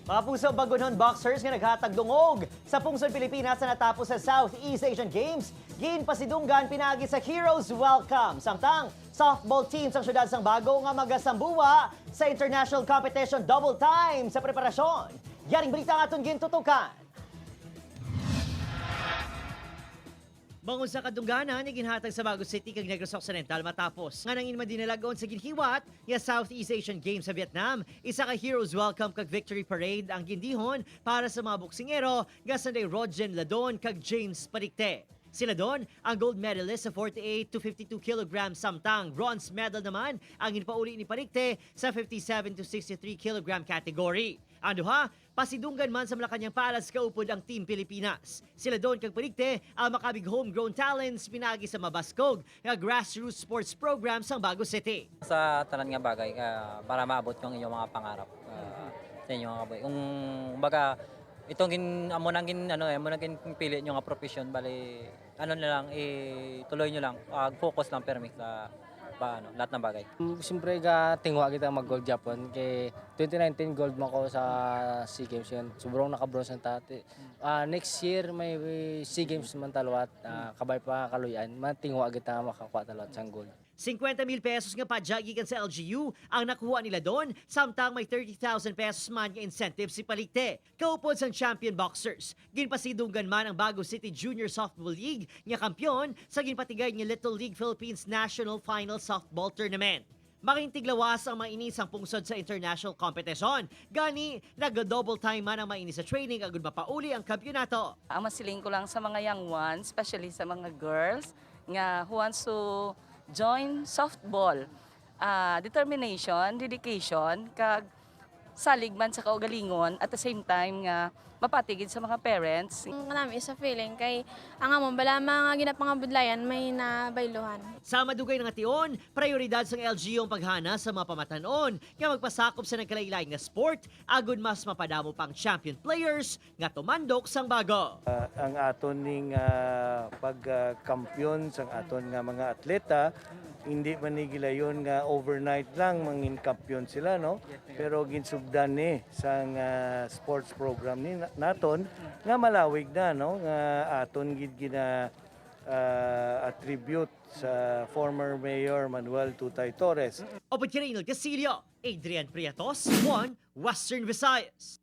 Mga puso, Bagunhon boxers nga naghatag dungog sa Pungsod Pilipinas sa natapos sa Southeast Asian Games, ginpasidunggan pinagi sa Heroes Welcome. Samtang softball team sa syudad sang Bago nga magasambuwa sa international competition, double time sa preparasyon. Yaring balita nga aton gintutukan. Bangon sa kadungganan ni ginhatag sa Bago City kag Negros Occidental matapos nga nangin madinalagon sa ginhiwat nga Southeast Asian Games sa Vietnam. Isa ka Heroes Welcome kag Victory Parade ang gindihon para sa mga boksingero nga sanday Rogen Ladon kag James Palicte. Sila doon ang gold medalist sa 48 to 52 kilograms, samtang bronze medal naman ang ginpauli ni Palicte sa 57 to 63 kilogram category. Ang duha, pasidunggan man sa Malacañang Palace kaupod ang Team Pilipinas. Sila doon kag Palicte ang makabig homegrown talents pinagi sa mabaskog nga grassroots sports program sang Bago City. Sa tanan nga bagay para maabot yung inyong mga pangarap sa inyong mga kabuhi. Kung baga itong gin amo nang gin ano eh, amo nang gin pili nyo nga profession, bali ano na lang, ituloy nyo lang, focus lang permi sa ba, ano, lahat ng bagay. Siyempre ga tingwa kita mag gold Japan kay 2019 gold man ko sa SEA Games yun. Sobrang naka-bronze ang tati. Next year may SEA Games man talwat, kabay pa kaluyan, matingwa kita makakuha talwat sang gold. 50 mil pesos nga padya gikan sa LGU ang nakuha nila doon, samtang may 30,000 pesos man nga incentive si Palicte. Kaupod sang champion boxers, ginpasidunggan man ang Bago City Junior Softball League nga kampiyon sa ginpatigay nga Little League Philippines National Final Softball Tournament. Makintiglawas ang mainis ang pungsod sa international competition. Gani, nag-double time man ang mainis sa training agud mapauli ang kampyonato. Ang masiling ko lang sa mga young ones, especially sa mga girls, nga who wants to join softball. Determination, dedication, kag salig man sa kaugalingon at the same time nga mapatigid sa mga parents. Ang kanami sa feeling kay ang amon bala mga ginapangabudlayan may nabayluhan. Sa madugay nga tion, prioridad sang LGU ang paghana sa mga pamatanon nga magpasakop sa nagkalaylay nga sport agud mas mapadamo pang champion players nga tumandok sang Bago. Ang aton ning pagkampyon sang aton nga mga atleta, hindi man ni gilayon nga overnight lang mangin kampiyon sila, no, pero ginsugdan ni sang sports program ni naton nga malawig na, no, nga aton gid gina attribute sa former Mayor Manuel Tutay Torres. Opod kay Reynald Casillo, Adrian Prietos, 1 Western Visayas.